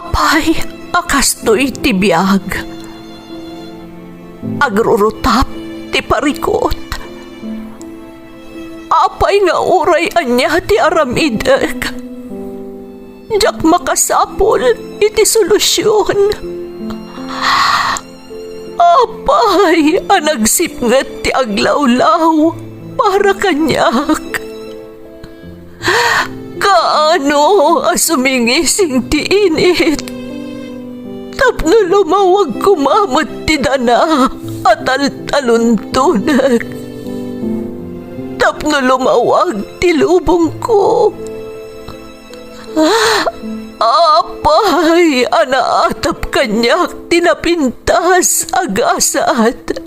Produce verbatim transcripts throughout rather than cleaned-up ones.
Apay a kastoy ti biag? Agrurutap ti parikut. Apay nga uray ania ti aramidek, diak makasapul iti solusion. Apay a nagsipnget ti aglawlaw para kaniak? Kaano a sumingising ti init tapno lumawag koma met ti dana a taltaluntonek, tapno lumawag ti lubongko? Apay a naatap kaniak ti napintas a gasat?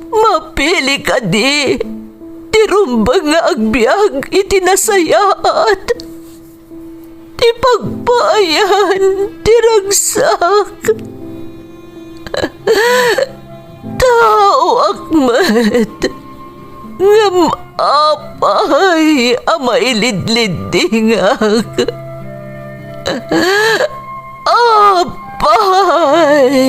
Mapili kadi ti rumbeng nga agbiag iti nasayaat, ti pagpaayan ti ragsak? Taoak met, ngem apay a mailidliddingak? Apay!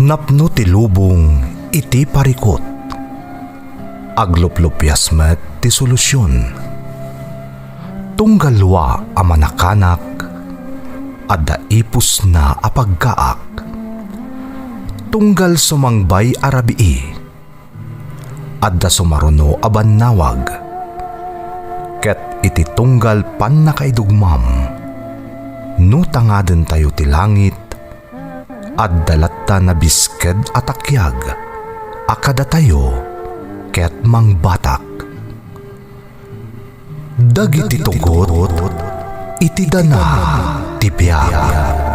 Napno ti lubong iti parikut. Agluplupias met ti solusion. Tunggal wa a manakanak, adda ipusna a paggaak. Tunggal sumangbay a rabii, adda sumaruno a bannawag. Ket iti tunggal pannakaidugmam, no tangadentayo ti langit, adda latta nabisked a takiag a kadatayo ket mangbatak. Dagiti tugot iti dana ti biag.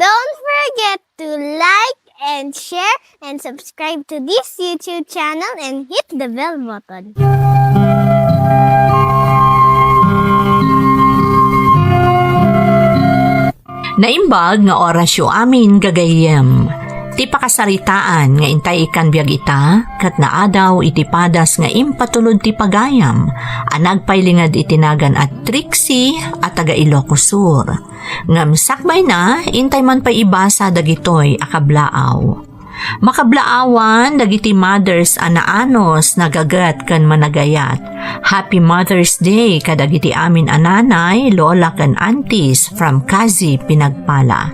Don't forget to like and share and subscribe to this YouTube channel and hit the bell button. Naimbag nga orasyo amin, gagayyem. Ti pakasaritaan nga intay ikkan biag ita, ket naadaw iti padas nga impatulod ti pagayam a nagpailinged iti nagan a Trixie a taga Ilocos Sur. Ngem sakbayna, intay man pay ibasa dagitoy a kablaaw. Makablaawan dagiti mothers a naanus, nagaget ken managayat. Happy Mother's Day kadagiti amin a nanay, lola ken aunties from Kazi, Pinagpala.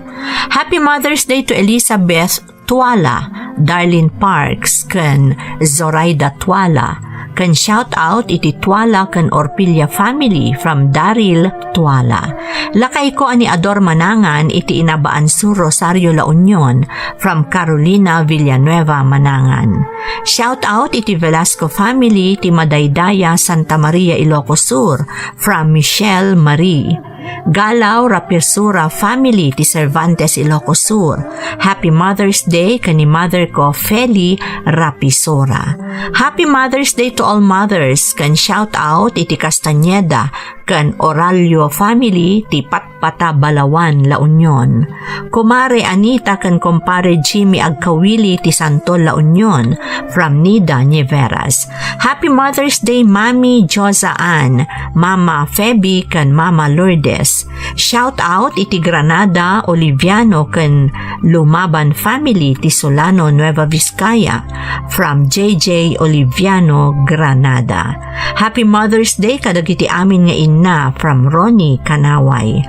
Happy Mother's Day to Elizabeth Tuala, Darlene Parks, ken Zoraida Tuala, ken shout out iti Tuala ken Orpilla family from Daryl Tuala. Lakayko a ni Ador Manangan iti Inabaan Sur, Rosario, La Union, from Carolina Villanueva Manangan. Shout out iti Velasco family ti Madaydaya, Santa Maria, Ilocos Sur, from Michelle Marie. Galaw Rapisura family ti Cervantes, Ilocos Sur. Happy Mother's Day ken ni mother ko, Feli Rapisura. Happy Mother's Day to all mothers, ken shout out iti Castañeda ken Oralio family ti Patpata, Balaoan, La Union. Kumare Anita ken kumpare Jimmy Agkawili ti Santol, La Union, from Nida Nieveras. Happy Mother's Day, Mami Josa Ann, Mama Feby, ken Mama Lourdes. Shout out iti Granada, Oliviano, ken Lumaban family ti Solano, Nueva Vizcaya, from J J Oliviano, Granada. Happy Mother's Day kadagiti amin nga inna, from Ronnie Kanaway.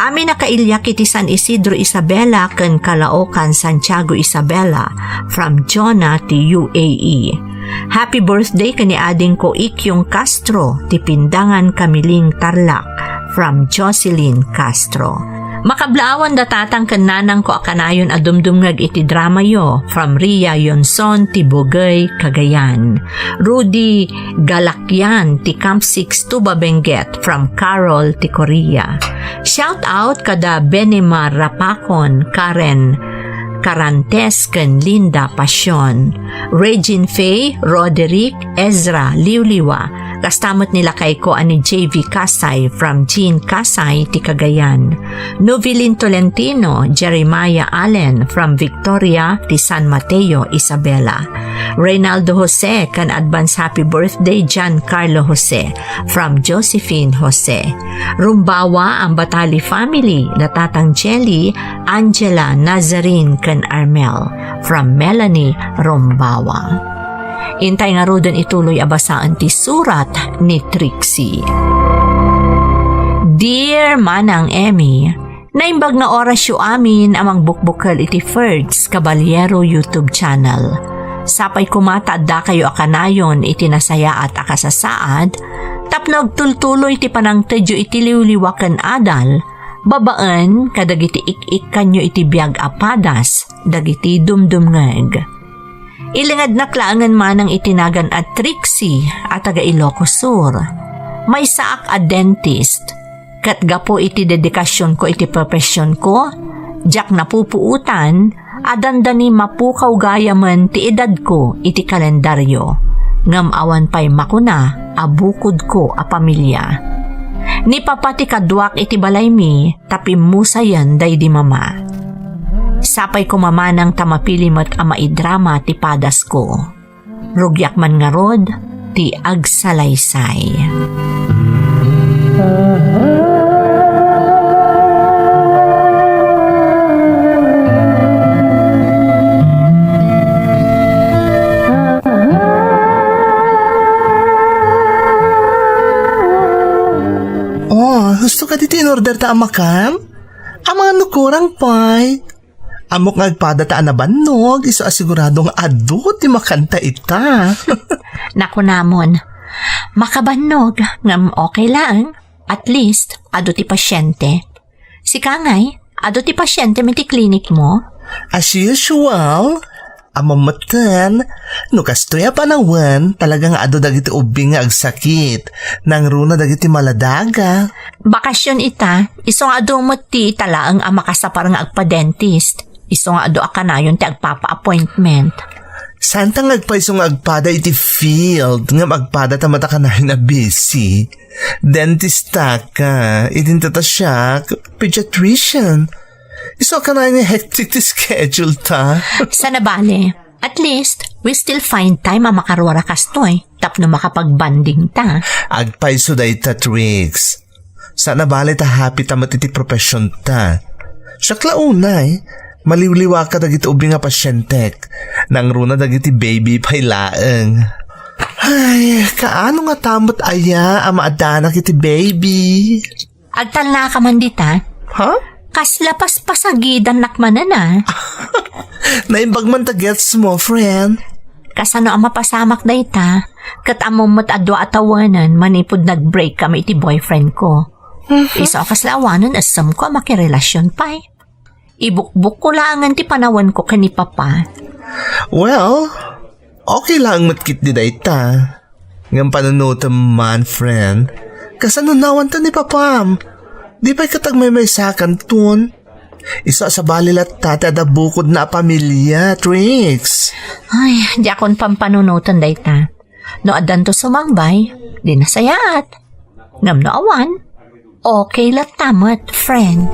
Amin a kailiak iti San Isidro Isabela ken Caloocan Santiago Isabela, from Jonah ti U A E. Happy birthday ken ni adingko Ikyong Castro ti Pindangan, Camiling, Tarlac, from Jocelyn Castro. Makablaawan da tatang ken nanangko a kanayon a dumdumngeg iti dramayo from Ria Yonson ti Bugey, Cagayan. Rudy Galakyan ti Camp six Tuba Benguet from Carol ti Korea. Shout out kada Benimar Rapacon, Karen Carantes ken Linda Pasion, Regine Faye, Roderick, Ezra, Liwliwa, kasta met ni lakayko a ni J V Kasay from Jean Kasay ti Cagayan, Novilin Tolentino, Jeremiah Allen from Victoria ti San Mateo, Isabela, Reynaldo Jose ken advance happy birthday John Carlo Jose from Josephine Jose, Rumbawa and Batali family, da Tatang Jelly, Angela, Nazarene, ken Armel, from Melanie Rombawa. Intay ngaruden ituloy a basaen ti surat ni Trixie. Dear Manang Emmy, naimbag nga orasyo amin a mangbukbukel iti Ferds Caballero YouTube channel. Sapay koma ta addakayo a kanayon iti nasayaat a kasasaad tapno agtultuloy ti panangtedyo iti liwliwa ken adal, babaen kadagiti ik-ikkanyo iti biag a padas dagiti dumdumngeg. Ilingednak laengen manang iti nagan a Trixie a taga Ilocos Sur. Maysaak a dentist, ket gapu iti dedikasionko iti professionko, diak napupuotan a dandani mapukaw gayamen ti edadko iti kalendario, ngem awan pay makuna a bukodko a pamilia. Ni Papa ti kaduak iti balaymi ta pimmusayen daydi Mama. Sapay koma manang ta mapili met a maidrama ti padasko. Rugiak man ngarud ti agsalaysay. Oh, husto kadi ti in-order ta a makam? Amangan no kurang pay. Ammok nga agpada ta a nabannog, isu a sigurado nga adu ti makanta ita. Nakunamon, makabannog, ngem okay laeng. At least, adu ti pasyente. Sika ngay, adu ti pasyente iti klinik mo? As usual, ammom metten, no kastoy a panawen, talaga nga adu dagiti ubbing nga agsakit, nangruna dagiti maladaga. Bakasyon ita, isu nga adu met ti ita laeng a makasapar nga agpa-dentist. Isu nga adu a kanayon ti agpapa-appointment. Saan ta nga agpayso nga agpada iti field, ngem agpada ta met a kanayon a busy. Dentista ka, idinta ta siak, pediatrician. Isu a kanayon nga hectic ti schedule ta. Saan a bale, at least, we still find time a makaruara kastoy, tapno makapag-bonding ta. Agpayso dayta, Trix. Saan a bale ta happy ta met iti profession ta. Siak la unay, maliwliwaka dagiti ubbing a pasientek. Nangruna dagiti baby pay laeng. Ay, kaano ngata met aya a maaddanak iti baby? Agtalnaka man dita? Ha? Kasla paspasagidannak manen a. Naimbag man ta gets mo, friend. Kasano a mapasamak dayta? Ket ammom met a dua a tawenan manipud nag-break kami iti boyfriend ko. Mhm. Isu a kasla awanen essemko a makirelasyon pay. Ibukbokko laengen ti panawenko ken ni Papa. Well, okay laeng met ketdi dayta. Ngem panunotem man, friend. Kasano nawanto ni Papam? Di pay ket agmaymaysakanton? Isu a sabali latta ti adda bukodna a pamilia, Trix. Ay, diakon pampanunoten dayta. No addanto sumangbay, di nasayaat. Ngem no awan, okay latta met, friend.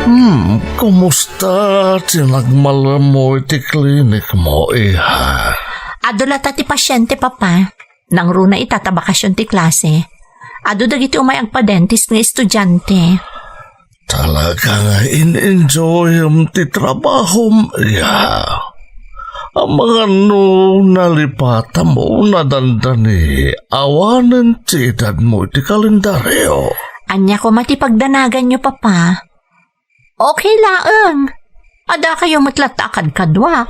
Hmm, kumusta ti nagmalem mo iti klinik mo, iha? Adu latta ti pasyente, Papa. Nangruna ita ta bakasyon ti klase. Adu dagiti umay agpa-dentist nga estudiante. Talaga nga in-enjoyem ti trabahom, iha. Amangan no nalipatmo, nadandani, awanen ti edadmo iti kalendario. Ania koma ti pagdanaganyo, Papa? Okay laeng. Adda kayo met latta a kadkaduak.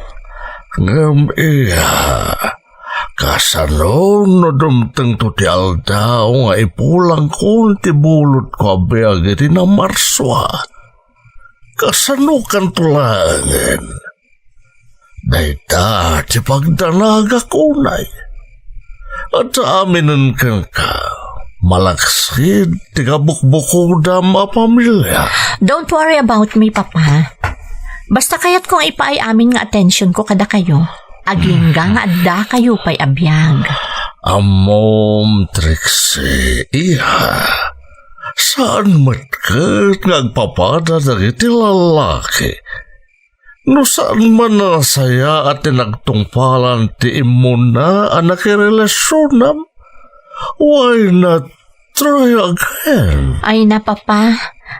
Ngem iya, kasano no dumtengto ti aldaw nga ipulangkon ti bulotko a biag iti namarsua? Kasano kanto laengen? Dayta ti pagdanagak unay. Adda aminen kenka, malaksid ti kabukbukodam a pamilia. Don't worry about me, Papa. Basta kayatko nga ipaay amin nga attention ko kadakayo. Agingga nga adda kayo pay a biag. Ammom, Trixie, iya. Saan met ket nga agpapada dagiti lalaki. No saan man a nasayaat ti nagtungpalan ti immuna a nakirelasionam, why not try again? Ay na, Papa.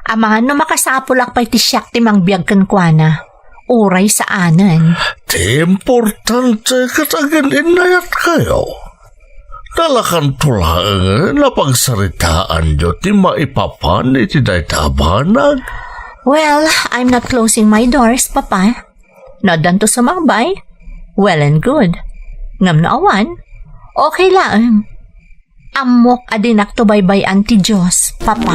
Amangan no makasapulak pay ti siak ti mangbiag kenkuana. Uray saanen. Ti importante ket agin-innayat kayo. Nalakanto laengen a pagsaritaanyo ti maipapan iti dayta a banag. Well, I'm not closing my doors, Papa. No addanto sumabay, well and good. Ngem no awan, okay laeng. Ammok a dinakto baybay-an ti Dios, Papa.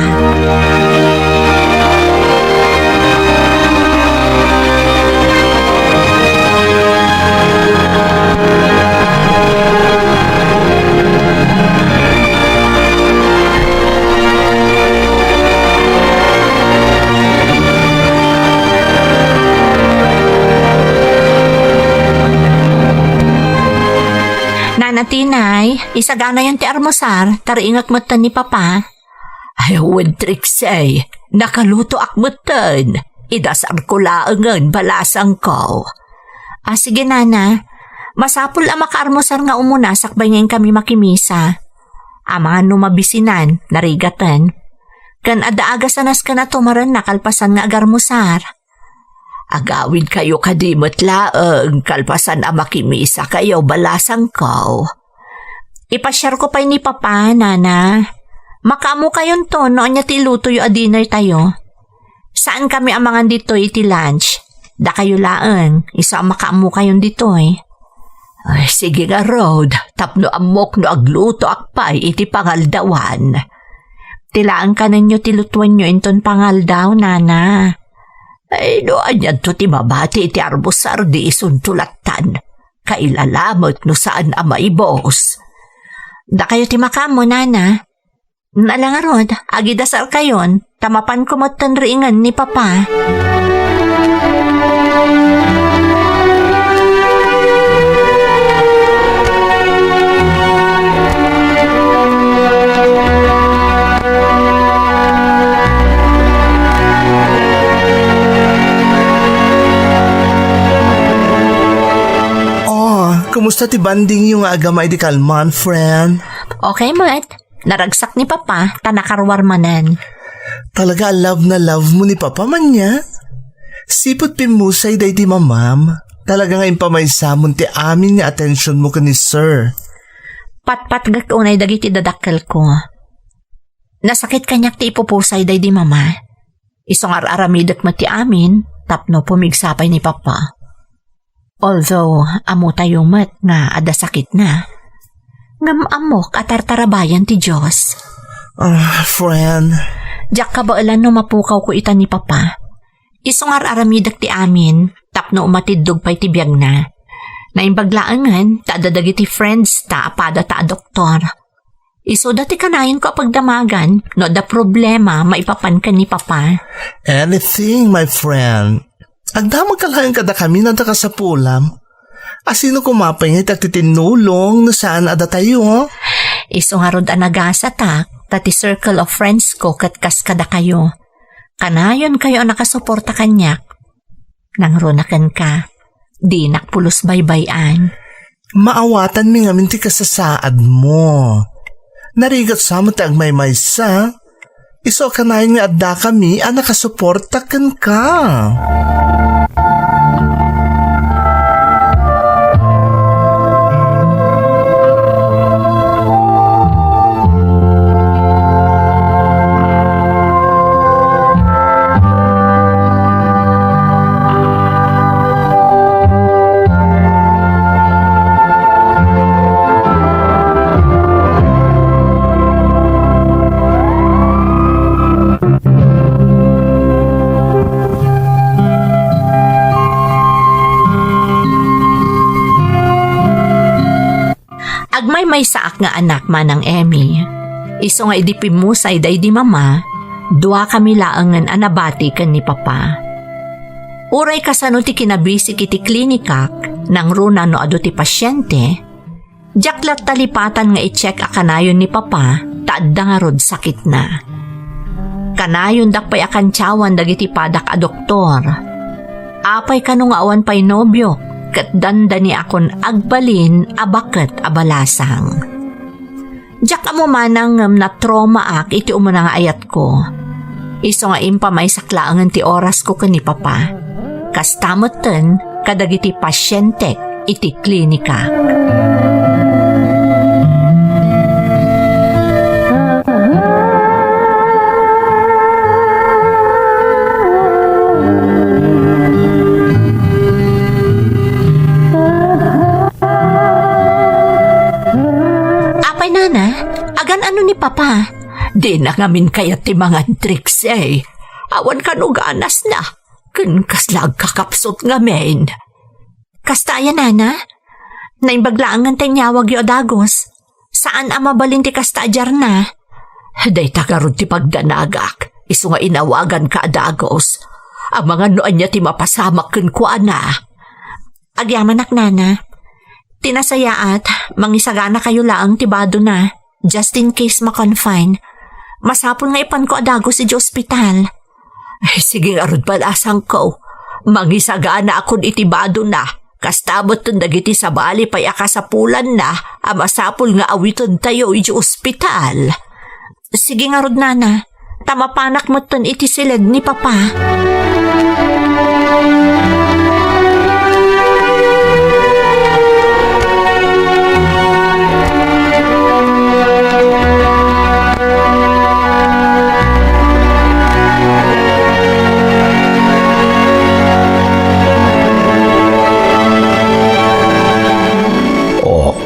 Nana Tinay, isaganayon ti armusar, ta riingek metten ni Papa. Ay, wen, Trixie, nakalutoak metten. Idasarko laengen, balasangko. Ah, sige, Nana. Masapul a makaarmusar nga umuna sakbay nga inkami makimisa. Amangan no mabisinan, narigaten. Ken adda agasanas ken a tumaren nakalpasan nga agarmusar. Agawidkayo kadi met laeng kalpasan a makimisakayo, balasangko. Ipasiarko pay ni Papa, Nana. Makaammokayon no ania ti ilutoyo a dinner tayo. Saan kami a mangan ditoy iti lunch. Dakayo laeng, isu a makaammokayon ditoy. Ay, sige ngarud, tapno ammok no aglutoak pay iti pangaldawan. Ti laeng kanenyo ti lutuenyo inton pangaldaw, Nana. Ay, no anianto ti mabati iti armusar, di isunto lattan. Kailalamet no saan a maibos. Dakayo ti makaammo, Nana. Ala ngarud, agidasarkayon, ta mapanko metten riingen ni Papa. Oh, kumusta ti bondingyo nga agama idi kalman, friend? Okay met. Naragsak ni Papa, ta nakaruar manen. Talaga a love na love mo ni Papa man niya. Sipud pimmusay daydi mamam. Talaga nga impamaysam ti amin nga attention mo ken ni Sir. Patpatgek unay dagiti dadakkelko. Nasakit kaniak ti ipupusay daydi mama. Isu nga ar-aramidek met ti amin, tapno pumigsa pay ni Papa. Although, ammotayo met nga adda sakitna. Ngem ammok a tartarabayan ti Dios. Ah, friend. Diak kabaelan no mapukawko ita ni Papa. Isu nga ar-aramidek ti amin, tapno umatiddog pay ti biagna. Naimbag laengen, ta adda dagiti friends ta a padata a doktor. Isuda ti kanayon ko a pagdamagan no adda problema maipapan ken ni Papa. Anything, my friend. Agdamagka laeng kadakami no adda kasapulam. A sino koma pay nga ti agtitinnulong no saan a datayo? Isu ngarud a nagasatak, ta ti circle of friends ko ket kas kadakayo. Kanayonkayo a nakasuporta kaniak. Nangruna kenka, dinak pulos baybay-an. Maawatanmi ngamin ti kasasaadmo. Narigat sa met ti agmaymaysa. Isu a kanayon nga addakami a nakasuporta kenka. Agmaymaysaak nga anak, Manang Emmy. Isu nga idi pimmusay daydi mama, duakami laengen a nabati ken ni Papa. Uray kasano ti kinabisik iti klinikak, nangruna no adu ti pasiente, diak latta lipatan nga i-check a kanayon ni Papa ta adda ngarud sakitna. Kanayondak pay a kantiawan dagiti padak a doktor. Apay kano nga awan pay nobiok ket dandaniakon agbalin a baket a balasang. Diak ammo manang ngem natraumaak iti umuna nga ayatko. Isu nga impamaysak laengen ti orasko ken ni Papa. Kasta metten kadagiti pasientek iti klinika. Apay, Nana, agan-ano ni Papa? Dina ngamin kayat ti mangan, Trixie. Awan kano ganasna. Ken kasla agkakapsut ngamin. Kasta aya, Nana? Naimbag laengen ta inyawagyo a dagus. Saan a mabalin ti kasta a diarna. Dayta ngarud ti pagdanagak, isu nga inawaganka a dagus. Amangan no ania ti mapasamak kenkuana. Agyamanak, Nana. Ti nasayaat, mangisaganakayo laeng ti badona, just in case ma-confine. Masapul nga ipanko a dagus idiay ospital. Ay, sige ngarud, balasangko. Mangisaganaakon iti badona. Kasta metten dagiti sabali pay a kasapulanna a masapul nga awitentayo idiay ospital. Sige ngarud, Nana. Ta mapanak metten iti siled ni Papa. Oh,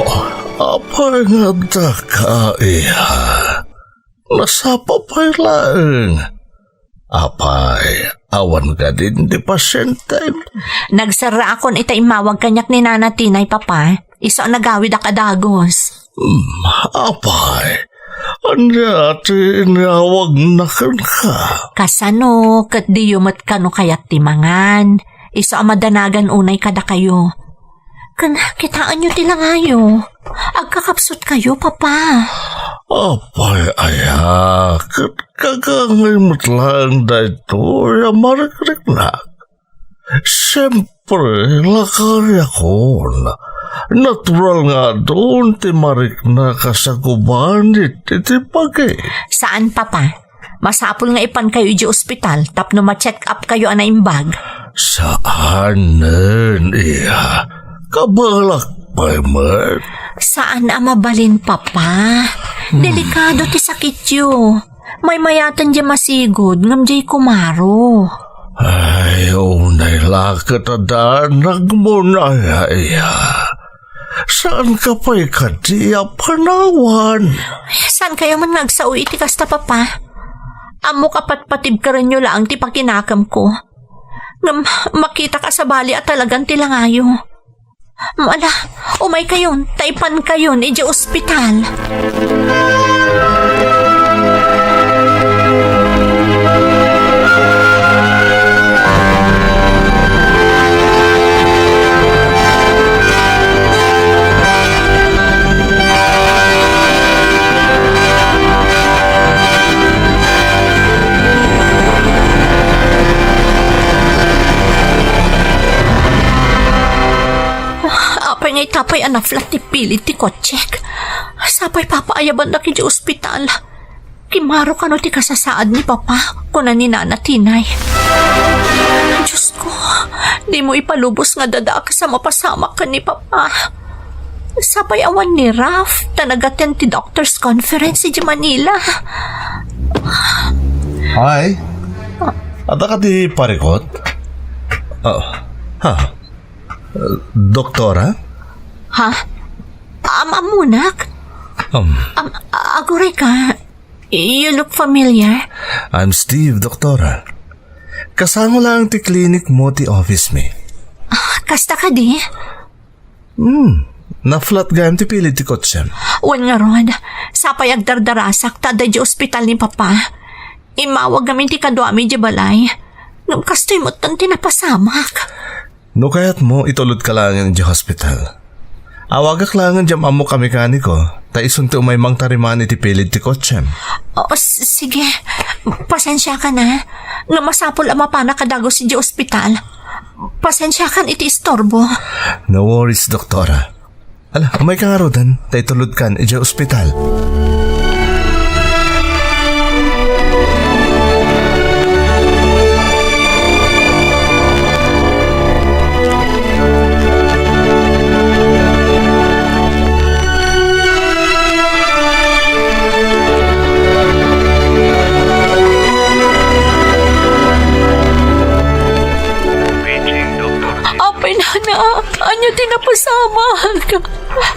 apay nga adda ka, iha? Nasapa pay laeng. Apay, awan kadin ti pasienten? Nagserraakon ita immawag kaniak ni Nana Tinay, Papa. Isu a nagawidak a dagus. Hmm, apay, ania ti inyawagna kenka? Kasano, ket diyo met kano kayat ti mangan? Isu a madanagan unay kadakayo. Ken kitaenyo ti langayo. Agkakapsutkayo, Papa. Apay aya, ket kagangay met laeng daytoy a marikriknak. Siempre, lakariakon. Natural nga adun ti mariknak a sagubanit iti bagi. Saan, Papa. Masapul nga ipankayo idiay ospital tapno ma-check up kayo a naimbag. Saanen, iya. Kabalak pay met. Saan a mabalin, Papa. Hmm. Delikado ti sakityo. Maymayaten diay masigud, ngem diay kumaro. Ay, unay la ket a danagmon aya, iya. Saanka pay kadi a panawan? Saankayo man nga agsao iti kasta, Papa? Ammok a patpatibkarenyo laeng ti pakinakemko. Ngem makitak a sabali a talagan ti langayo. Ala, umaykayon, ta ipankayon idiay ospital. Apay nga ita pay a na-flat ti pilid ti kotsek. Sapay papaayabannak idiay ospital. Kimaro kano ti kasasaad ni Papa, kuna ni Nana Tinay. Diosko, dimo ipalubos nga adda kas a mapasamak ken ni Papa. Sapay awan ni Raf, ta nag-attend ti doctors' conference idiay Manila. Hi. Adda kadi parikut? Oh. Ha. Doktora? Ha? Am-ammonak? Um. Am-, agurayka. You look familiar. I'm Steve, Doktora. Kasango laeng ti klinik mo ti office mi. Ah, kasta kadi? Hmm. Na-flat gayam ti pilid ti kotsem. Wen ngarud, sapay agdardarasak ta adda idiay ospital ni Papa. Immawag ngamin ti kaduami idiay balay. Ngem kastoy met ti napasamak. No kayatmo, itulodka laengen idiay hospital. Awagak laengen diay ammok a mekaniko, ta isun ti umay mangtariman iti pilid ti kotsem. O, s-, sige. Pasensiakan a. Ngem masapul a mapanak a dagus idiay ospital. Pasensiakan iti istorbo. No worries, doktora. Ala, umayka ngaruden, ta itulodkan idiay ospital. Apay, nana, ania ti napasamak?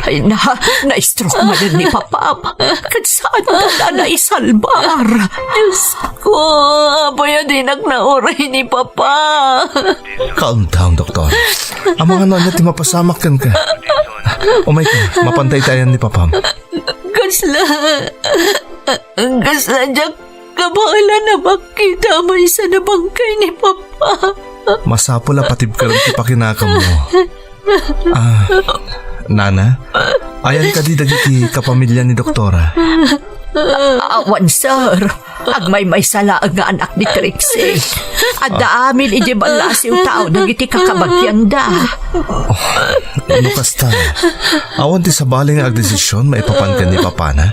Ay, na, na-stroke manen ni Papam. Ket saan a naisalbar? Diosko, apay a dinak nauray ni Papa. Calm down, doktor. Amangan no ania ti mapasamak kenka. Umayka, mapanta iti ayan ni Papam. Kasla, kasla diak kabaelan a makita maysa a bangkay ni Papa. Masapul a patibkaren ti pakinakammo. Ah, nana, ayan kadi dagiti kapamilya ni doktora? Awan, sir. Agmaymaysa laeng nga anak ni Trixie. Adda amin idiay ballasiw tao dagiti kakabagianda. Oh, no kasta, awan ti sabali nga agdesisyon maipapan ken ni Papana?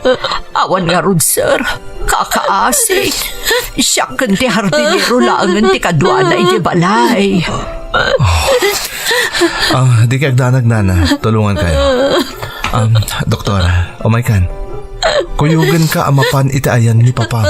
Awan ngarud, sir. Kakaasi. Siak ken ti hardinero laengen ti kaduana idiay balay. Ah, dika agdanag, nana. Tulongankayo. Um, doktora, umaykan. Kuyogenka a mapan iti ayan ni Papa.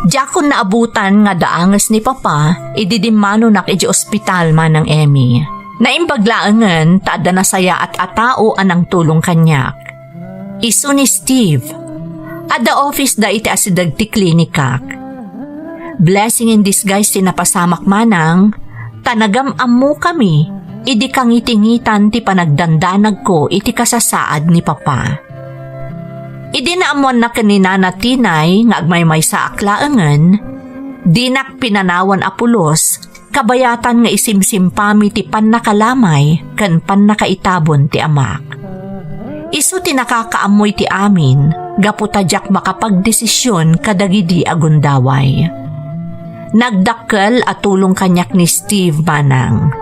Diakon naabutan nga adda anges ni Papa idi dimmanonak idiay ospital, Manang Emmy. Naimbag laengen ta adda nasayaat a tao a nangtulong kaniak. Isu ni Steve. Adda office da iti asideg ti klinikak. Blessing in disguise ti napasamak, Manang, ta nagam-ammokami idi kangitingitan ti panagdandanagko iti kasasaad ni Papa. Idi naammoanna ken ni Nana Tinay nga agmaymaysaak laengen, dinak pinanawan a pulos kabayatan nga isimsimpami ti pannakalamay ken pannakaitabon ti amak. Isu ti nakakaammo iti amin gapu ta diak makapagdesisyon kadagidi a gundaway. Nagdakkel a tulong kaniak ni Steve, Manang.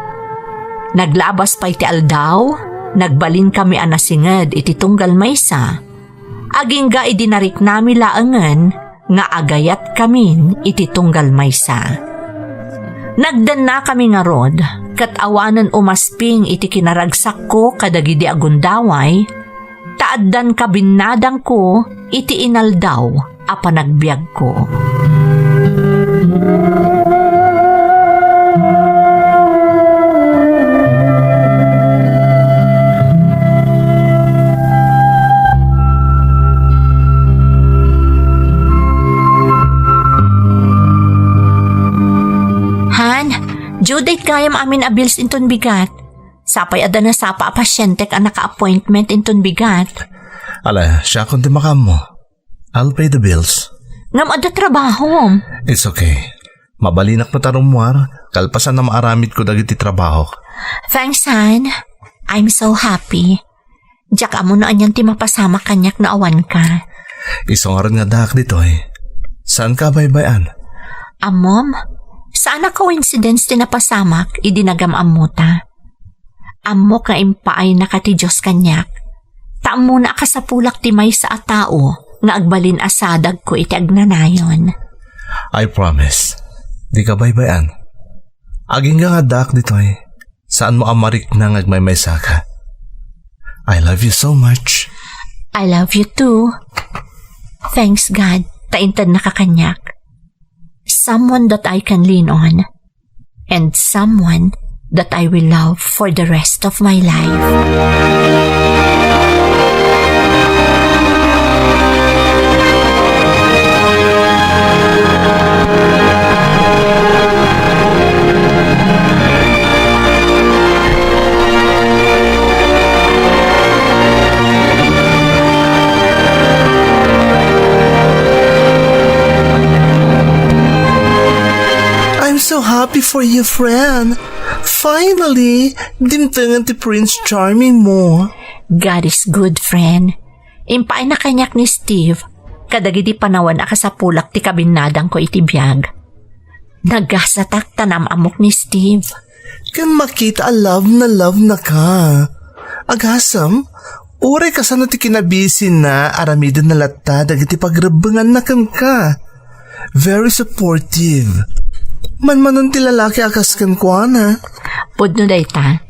Naglabas pay ti aldaw, nagbalinkami a nasinged iti tunggal maysa. Agingga idi nariknami laengen nga agayatkamin iti tunggal maysa. Nagdennakami ngarud, ket awanen umasping iti kinaragsakko kadagidi a gundaway, ta addan kabinnadangko iti inaldaw a panagbiagko. Han, due date gayam amin a bills inton bigat. Sapay adda nasapa a pasientek a naka-appointment inton bigat. Ala, siakon ti makaammo. I'll pay the bills. Ngem adda trabahom. It's okay. Mabalinak met a rummuar, kalpasan a maaramidko dagiti trabahok. Thanks, Han. I'm so happy. Diak ammo no anian ti mapasamak kaniak no awanka. Isu ngarud nga addaak ditoy. Saanka a baybay-an? Ammom, saan a coincidence ti napasamak idi nagam-ammota. Ammok nga impaay na ka ti Dios kaniak. Ta ammona a kasapulak ti maysa a tao nga agbalin a sadagko iti agnanayon. I promise. Dika baybay-an. Agingga nga addaak ditoy. Saanmo a marikna nga agmaymaysa ka. I love you so much. I love you too. Thanks God, ta intedna ka kaniak. Someone that I can lean on. And someone that I will love for the rest of my life. I'm so happy for you, friend. Finally, dimtengen ti Prince Charming mo. God is good, friend. Impaayna kaniak ni Steve kadagiti panawen a kasapulak ti kabinnadangko iti biag. Nagasatak ta naam-ammok ni Steve. Ken makita a love na love na ka. Agasem, uray kasano ti kinabisina, aramidenna latta dagiti pagrebbenganna kenka. Very supportive. Manmanon ti lalaki a kas kenkuana. Pudno dayta.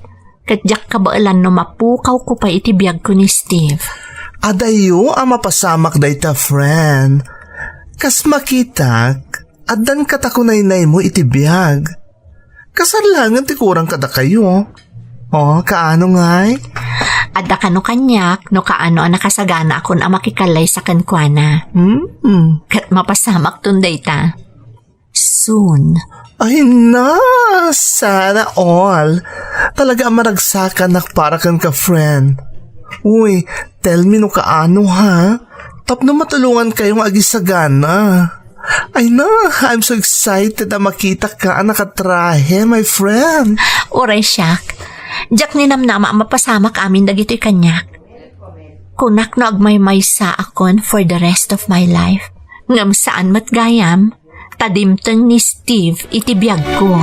Ket diak kabaelan no mapukawko pay iti biagko ni Steve. Adayo a mapasamak dayta, friend. Kas makitak, addan katako naynaymo iti biag. Kasar laengen ti kurang kadakayo. O, kaano ngay? Adda kano kaniak no kaano a nakasaganaakon a makikallaysa kenkuana. Hmm. Ket mapasamakton dayta. Soon. Ay na, sana all. Talaga a maragsakanak para kenka, friend. Uy, tell me no kaano, ha? Tapno matulongankayo nga agisagana. Ay na, I'm so excited a makitaka a nakatrahe, my friend. Uray siak. Diak ninamnama a mapasamak amin dagitoy kaniak. Kunak no agmaymaysaakon for the rest of my life. Ngem saan met gayam, ta dimteng ni Steve iti biagko.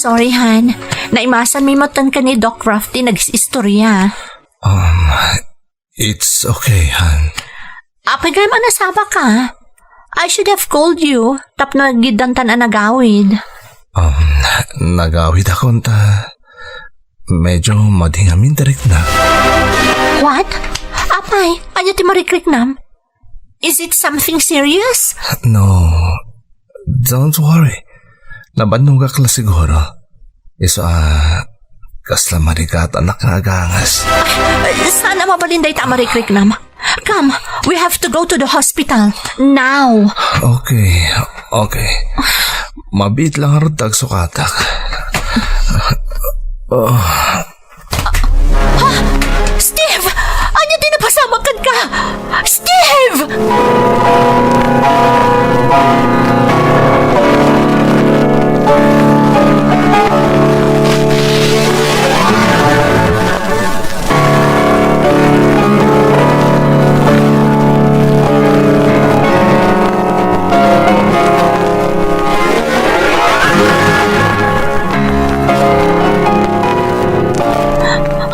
Sorry, Han. Naimasan mi metten ken ni Doc Ruff ti nag-istorya. Um, it's okay, Han. Apay gayam a nasabaka? I should have called you tapno agiddanta a nagawid. Um, nagawidakon ta medyo madi ngamin ti riknam. What? Apay, ania ti marikriknam? Is it something serious? No, don't worry. Nabannogak la siguro. Isu a kasla marigatanak nga agangas. Ay, saan a mabalin dayta a marikriknam? Come, we have to go to the hospital. Now. Okay, okay. Mabiit lang ngarud ta agsukatak. Oh. Ha? Steve! Ania ti napasamak kenka? Steve!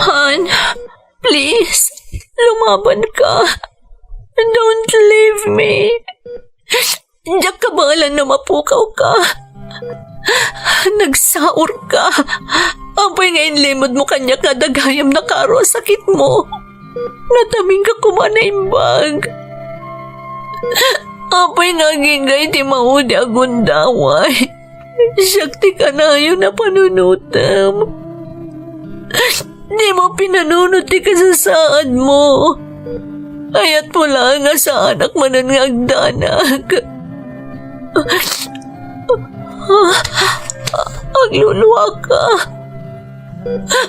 Han, please, lumaban ka. Don't leave me. Diak kabaelan no mapukaw ka. Nagsaor ka. Apay nga inlimod mo kaniak nga adda gayam nakaro a sakit mo. Natamingka koma naimbag. Apay nga agingga iti maudi a gundaway. Siak ti kanayon a panunotem. Dimo pinanunot ti kasasaadmo. Kayatmo laeng a saanak manen nga agdanag. Agluluaka.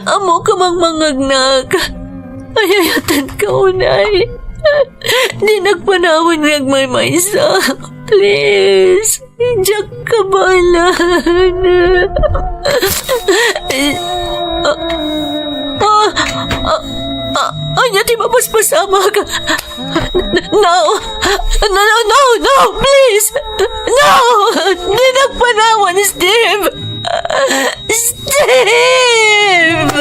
Ammok a mangmangngegnak. Ay-ayatenka unay. Dinak panawen nga agmaymaysa. Please. Diak kabaelan. Ah, ah, ah, ah, ania ti mapaspasamak? No! No, no, no, no! Please! No! Dinak panawen, Steve! Steve!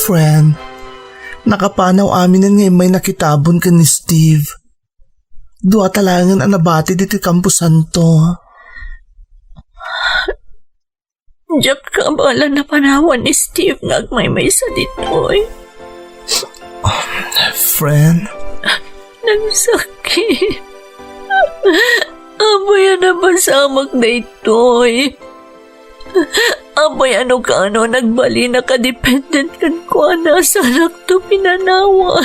Friend, nakapanaw aminen nga immay nakitabon ken ni Steve. Dua ta laengen a nabati ditoy kamposanto. Diak kabaelan a panawen ni Steve nga agmaymaysa ditoy. Friend? Nagsakit. Apay a napasamak daytoy? Apay a no kaano nagbalinak a dependent kenkuana, saanakto pinanawan?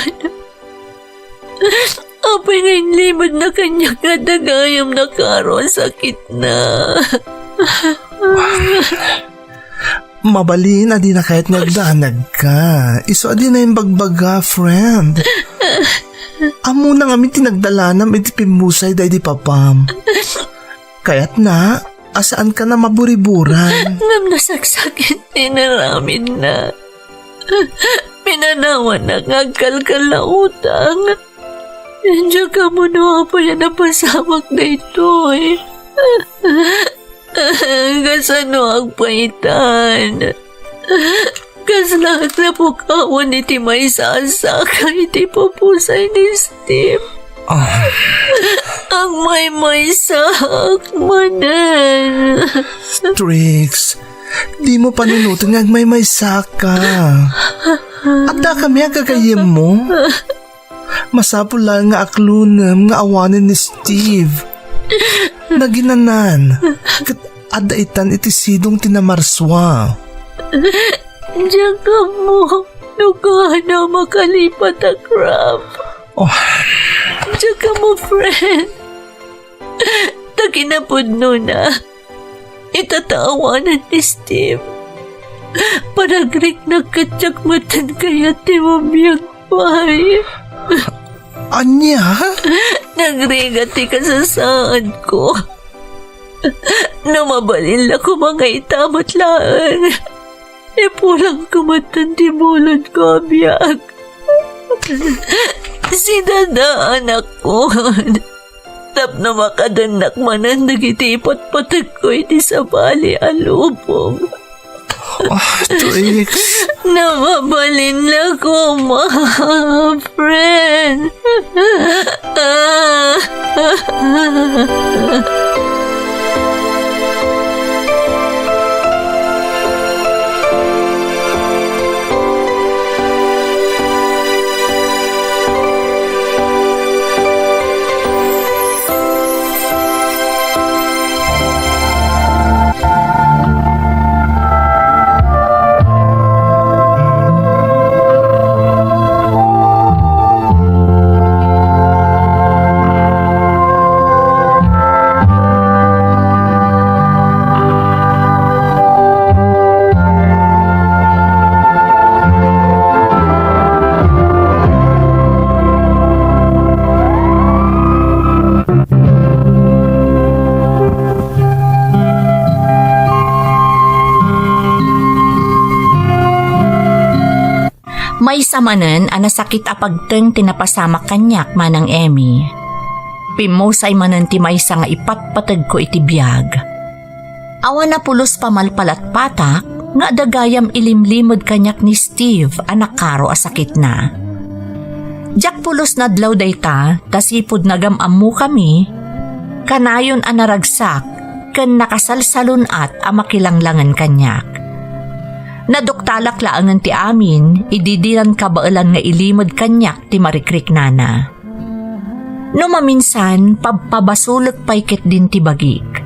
Apay nga inlimedna kaniak nga adda gayam nakaro a sakitna? Mabalin a dina kayat nga agdanagka. Isu a dina imbagbaga, friend. Ammona ngamin ti nagdalanam iti pimmusay daydi papam. Kayatna a saankan a maburiburan. Ngem nasaksakit ti inaramidna. Pinanawannak nga agkalkal a utang. Diak ammo no apay a napasamak daytoy. Kasano agpaitan? Kaslaak napukawan iti maysa a saka iti pupusay ni Steve. Ah. Agmaymaysaak manen. Trix, dimo panunoten nga agmaymaysaka. Adda kami a gagayyemmo. Masapul laeng nga aklonem nga awanen ni Steve. Naginanan, ket adda itan iti sidong ti namarsua. Diak ammo no kaano a makalipat a crop. Oh. Diak ammo, friend. Ta kinapudnona, ita ta awanen ni Steve. Panagriknak ket diak metten kayat ti mabiag pay. Ania? Nagrigat ti kasasaadko. No mabalin la koma nga ita met laeng, ipulangko metten ti bulodko a biag. Sidadaanakkon tapno makadennak manen dagiti ipatpategko iti sabali a lubong. Ah, Trix. No mabalin la koma, friend. Maysa manen a nasakit a pagteng ti napasamak kaniak, Manang Emmy. Pimmusay manen ti maysa nga ipatpategko iti biag. Awan a pulos pamalpalatpatak nga adda gayam ilimlimed kaniak ni Steve a nakaro a sakitna. Diak pulos nadlaw dayta, ta sipud nagam-ammokami, kanayon a naragsak ken nakasalsalun-at a makilanglangen kaniak. Naduktalak laengen ti amin idi dinan kabaelan nga ilimed kaniak ti marikriknana. No maminsan, pabpabasolek pay ketdin ti bagik.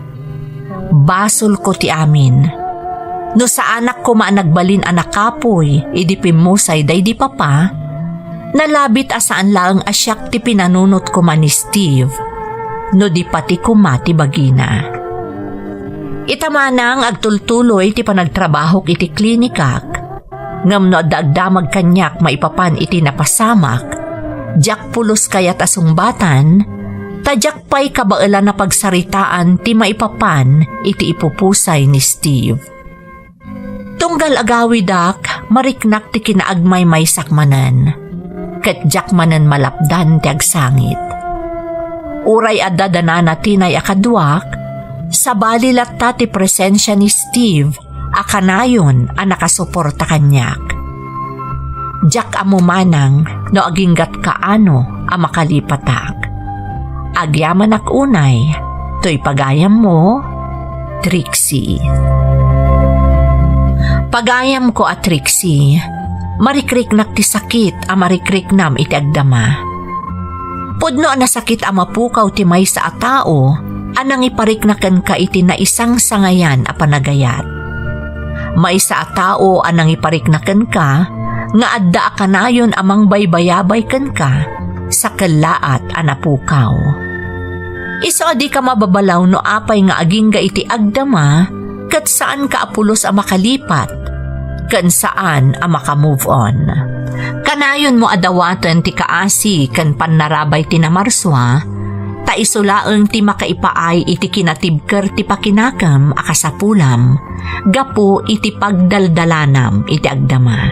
Basolko ti amin. No saanak koma a nagbalin a nakapuy idi pimmusay daydi papa, nalabit a saan laeng a siak ti pinanunot koma ni Steve, no di pati koma ti bagina. Ita manang agtultuloy ti panagtrabahok iti klinikak, ngem no adda agdamag kaniak maipapan iti napasamak, diak pulos kayat a sungbatan, ta diak pay kabaelan a pagsaritaan ti maipapan iti ipupusay ni Steve. Tunggal agawidak, mariknak ti kinaagmaymaysak manen, ket diak manen malapdan ti agsangit. Uray adda danana tinay a kaduak, sabali latta ti presensia ni Steve a kanayon a nakasuporta kaniak. Diak ammo manang no aginggat kaano a makalipatak. Agyamanak unay, toy pagayammo, Trixie. Pagayamko a Trixie, marikriknak ti sakit a marikriknam iti agdama. Pudno a nasakit a mapukaw ti maysa a tao a nangiparikna kenka iti naisangsangayan a panagayat. Maysa a tao a nangiparikna kenka nga adda a kanayon a mangbaybayabay kenka, sakellaat a napukaw. Isu a dika mababalaw no apay nga agingga iti agdama ket saanka a pulos a makalipat ken saan a maka-move on. Kanayonmo a dawaten ti kaasi ken pannarabay ti namarsua, ta isu laeng ti makaipaay iti kinatibker ti pakinakem a kasapulam gapu iti pagdaldalanam iti agdama.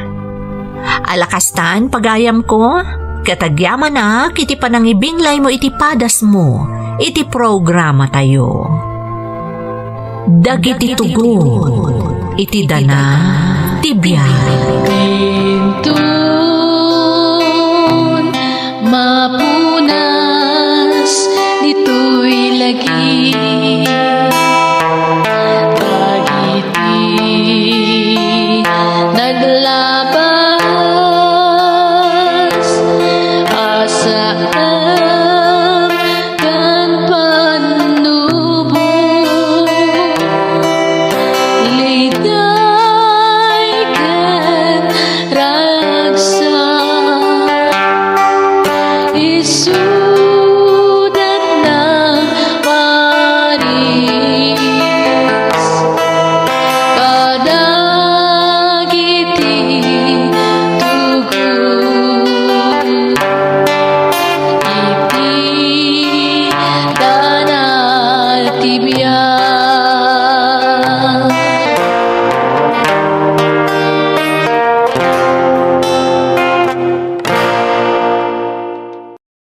Ala kastan, pagayamko, ket agyamanak iti panangibinglaymo iti padasmo iti programatayo. Dagiti tugot iti dana ti biag.